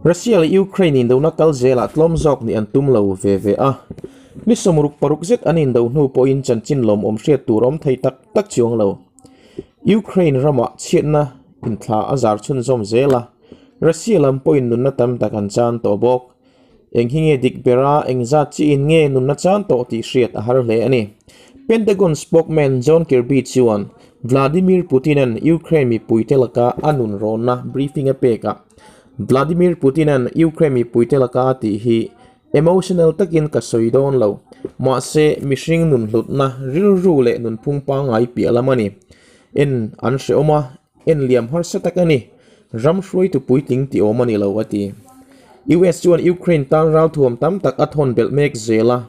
Russia leh Ukraine indona kal zelah tlawm zawk nih an tum lo ve ve a. Ni 66 zet an indo hnu pawhin chanchin lawmawm hriat tur awm thei tak tak chuang lo. Ukraine ramah chhiatna inthla a zar chhunzawm zel a, Russia lam pawhin nunna tam tak an chan tawh bawk. Eng hi nge dik bera engzat chiin nge nunna chan tawh tih hriat a har hle a ni. Pentagon spokesman John Kirby chuan Vladimir Putin-a'n Ukraine mipuite laka a nun rawnna briefing a pekah Vladimir Putin-a'n Ukraine mipuite laka a tih hi emotional takin ka sawi dawn lo, mahse mihring nun hlutna rilru leh nunphung pangngai piah lam a ni. En an hrehawm a, en liam harsa tak a ni. Ram hruaitu puitling tih awm a ni lo, a ti. US chuan Ukraine tan ralthuam tam tak a thawn belh mek zel a,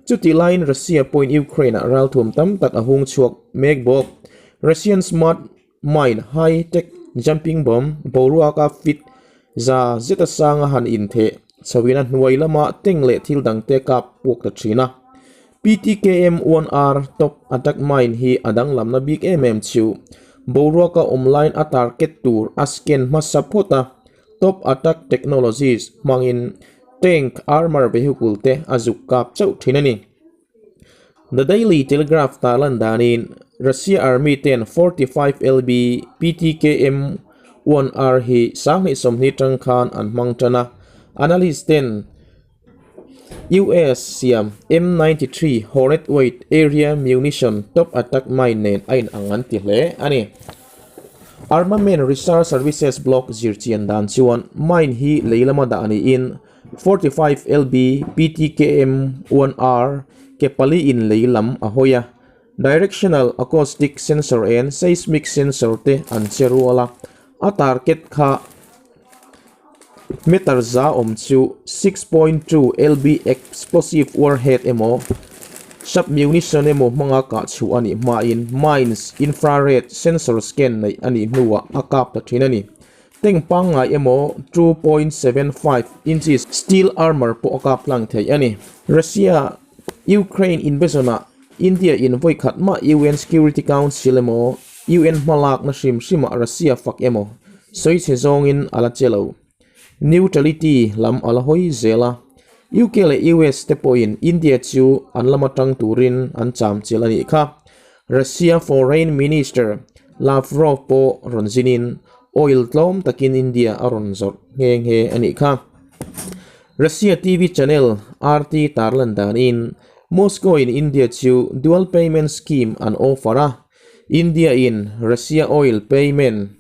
chutih laiin Russia pawhin Ukraine-ah ralthuam tam tak a hung chhuak mek bawk. Russian smart Mine high tech jumping bomb boruaka feet za zeta sanga han intheh chhoin a hnuai lama tank leh thil dangte kap puak ta thin a. PTKM 1R top attack mine hi a danglamna bik em em chu boruaka awm laiin a target tur a scan hmasa phawt a, top attack technologies hmangin tank armour vehicle te a zuk kap chauh thin a ni. The Daily Telegraph tarlan danin Russia Army ten 45 lb PTKM 1R hi 2020 tang khan an hmang tan a, analyst ten US siam M93 Hornet Weight Area Munition Top Attack Mine nen a inang an ti hle a ni. Armament Research Services blog zirchian dan chuan mine hi lei lama dah niin 45 lb PTKM 1R ke pali in lei lam a hawi a, directional acoustic sensor and seismic sensor te an che rual a, a target kha meter za awm chu 6.2 lb explosive warhead emaw submunition emaw hmanga kah chhuah a nih hmain mines infrared sensor scan neih a nih hnuah a kap ta thin a ni. Tank pangngai emaw 2.75 inches steel armour pawh a kap tlang thei a ni. Russia Ukraine invasion ah India in vawi khat mah UN Security Council emaw UN hmalakna hrim hrimah Russia fak emaw sawi chhe zawngin a la che lo. Neutrality lam a la hawi zel a. UK leh US te pawhin India chu an lama tang turin an cham chilh a nih kha. Russia Foreign Minister Lavrov pawh rawn zinin oil tlawm takin India a rawn zawrh nghe nghe a nih kha. Russia TV channel RT tarlan danin Moscow in India chu dual payment scheme an offer a, India in Russia oil payment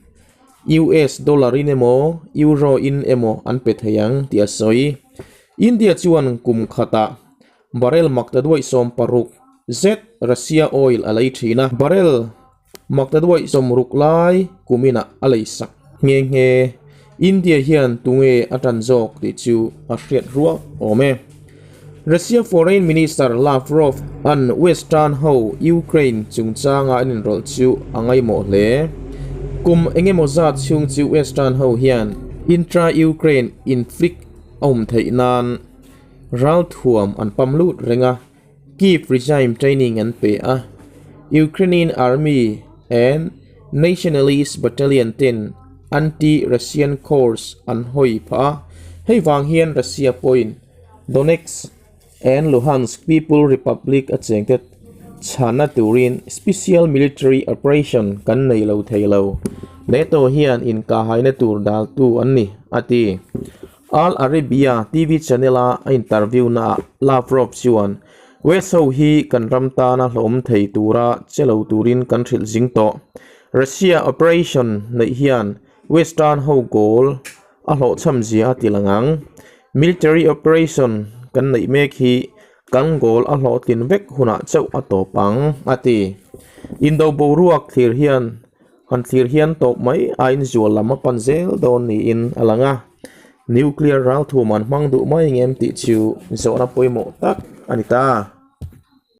US dollar in emaw euro in emaw an pe thei ang tih a sawi. India chuan kum khatah Barrel maktaduaih 60 zet Russia oil a lei thin a, barrel maktaduaih 60 lai kuminah a lei sak nghe nghe. India hian tunge a tan zawk tih chu a hriat ruak awm e. Russia Foreign Minister Lavrov an Western ho Ukraine chungchanga an inrawlh chu a ngaimawh hle. Kum engemaw zat chhung chu Western ho hian intra-Ukraine inflict a awm theih nan Ralthuam an pam lut reng a, Kyiv regime training an pe a, Ukrainian Army and Nationalist Battalion ten anti-Russian course an hawi phah a, hei vang hian Russia pawhin Donetsk and Luhansk People Republic a chengte chhanna turin special military operation kan nei lo thei lo, NATO hian inkahhaina tur daltu an ni, a ti. Al Arabiya TV channel-a a interview-naah Lavrov chuan, West ho hi kan ram tana hlawm thei tura che lo turin kan hrilh zing tawh. Russia operation neih hian Western ho goal a hlawhchham zia a ti lang ang. Military operation kan neih mek hi kan goal a hlawhtlin vek hunah chauh a tawp ang, a ti. Indo boruak thlir hian Han thlir hian tawp mai aiin zual lam a pan zel dawn niin a lang a, nuclear ralthum an hmang duh mai ngem tih chu zawhna pawimawh tak a ni ta.